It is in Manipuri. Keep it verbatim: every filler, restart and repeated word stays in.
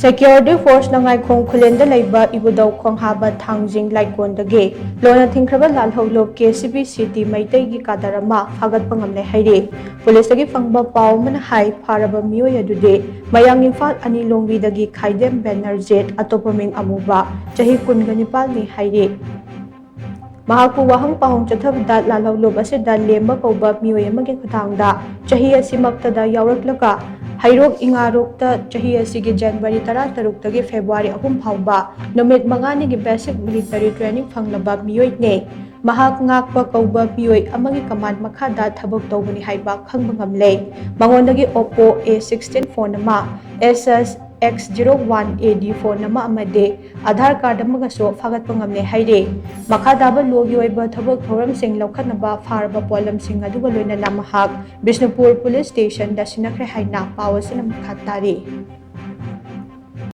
Security Force ꯅ ꯉꯥꯏꯈꯣꯡ ꯈꯨꯂꯦꯟꯗ ꯂꯩꯕ ꯏꯕꯨꯙꯧ ꯈꯣꯡꯍꯥꯕ ꯊꯥꯡꯖꯤꯡ ꯂꯥꯏꯀꯣꯟꯗꯒꯤ ꯂꯣꯟꯅ ꯊꯤꯡꯈ꯭ꯔꯕ ꯂꯥꯜꯍꯧꯂꯨꯞ ꯀꯦ ꯁꯤ ꯕꯤ ꯁꯤꯇꯤ ꯃꯩꯇꯩꯒꯤ ꯀꯥꯗꯔ ꯑꯃ ꯐꯥꯒꯠꯄ ꯉꯝꯂꯦ ꯍꯥꯏꯔꯤ꯫ ꯄꯨꯂꯤꯁꯇꯒꯤ ꯐꯪꯕ ꯄꯥꯎ ꯑꯃꯅ ꯍꯥꯏ, ꯐꯥꯔꯕ ꯃꯤꯑꯣꯏ ꯑꯗꯨꯗꯤ ꯃꯌꯥꯡ ꯏꯝꯐꯥꯜ ꯑꯅꯤ ꯂꯣꯡꯕꯤꯗꯒꯤ ꯈꯥꯏꯗꯦꯝ ꯕꯦꯅꯔꯖꯤꯠ, ꯑꯇꯣꯞꯄ ꯃꯤꯡ ꯑꯃꯨꯕ, ꯆꯍꯤ ꯀꯨꯟꯒ ꯅꯤꯄꯥꯜꯅꯤ ꯍꯥꯏꯔꯤ꯫ ꯃꯍꯥꯛꯄꯨ ꯋꯥꯍꯪ ꯄꯥꯎꯍꯪ ꯆꯠꯊꯕꯗ ꯂꯥꯜꯍꯧꯂꯨꯞ ꯑꯁꯤꯗ ꯂꯦꯝꯕ ꯀꯧꯕ ꯃꯤꯑꯣꯏ ꯑꯃꯒꯤ ꯈꯨꯠꯊꯥꯡꯗ ꯆꯍꯤ ꯑꯁꯤꯃꯛꯇꯗ ꯌꯥꯎꯔꯛꯂꯒ ꯍꯩꯔꯣꯛ ꯏꯉꯥꯔꯣꯛꯇ ꯆꯍꯤ ꯑꯁꯤꯒꯤ ꯖꯅꯋꯥꯔꯤ ꯇꯔꯥꯇꯔꯨꯛꯇꯒꯤ ꯐꯦꯕ꯭ꯔꯨꯋꯥꯔꯤ ꯑꯍꯨꯝ ꯐꯥꯎꯕ ꯅꯨꯃꯤꯠ ꯃꯉꯥꯅꯤꯒꯤ basic military training ꯐꯪꯂꯕ ꯃꯤꯑꯣꯏꯅꯤ꯫ ꯃꯍꯥꯛ ꯉꯥꯛꯄ ꯀꯧꯕ ꯃꯤꯑꯣꯏ ꯑꯃꯒꯤ command ꯃꯈꯥꯗ ꯊꯕꯛ ꯇꯧꯕꯅꯤ ꯍꯥꯏꯕ ꯈꯪꯕ ꯉꯝꯂꯦ꯫ ꯃꯉꯣꯟꯗꯒꯤ Oppo A sixteen phone ꯑꯃ, Asus X zero one A D phone ꯑꯃ ꯑꯃꯗꯤ Aadhaar card ꯑꯃꯒꯁꯨ ꯐꯥꯒꯠꯄ ꯉꯝꯂꯦ ꯍꯥꯏꯔꯤ꯫ ꯃꯈꯥ ꯇꯥꯕ ꯂꯣꯒꯤ ꯑꯣꯏꯕ ꯊꯕꯛ ꯊꯧꯔꯝꯁꯤꯡ ꯂꯧꯈꯠꯅꯕ ꯐꯥꯔꯕ ꯄꯣꯠꯂꯝꯁꯤꯡ ꯑꯗꯨꯒ ꯂꯣꯏꯅꯅ ꯃꯍꯥꯛ ꯕꯤꯁꯅꯨꯄꯨꯔ ꯄꯨꯂꯤꯁ ꯁ꯭ꯇꯦꯁꯟꯗ ꯁꯤꯟꯅꯈ꯭ꯔꯦ ꯍꯥꯏꯅ ꯄꯥꯎ ꯑꯁꯤꯅ ꯃꯈꯥ ꯇꯥꯔꯤ꯫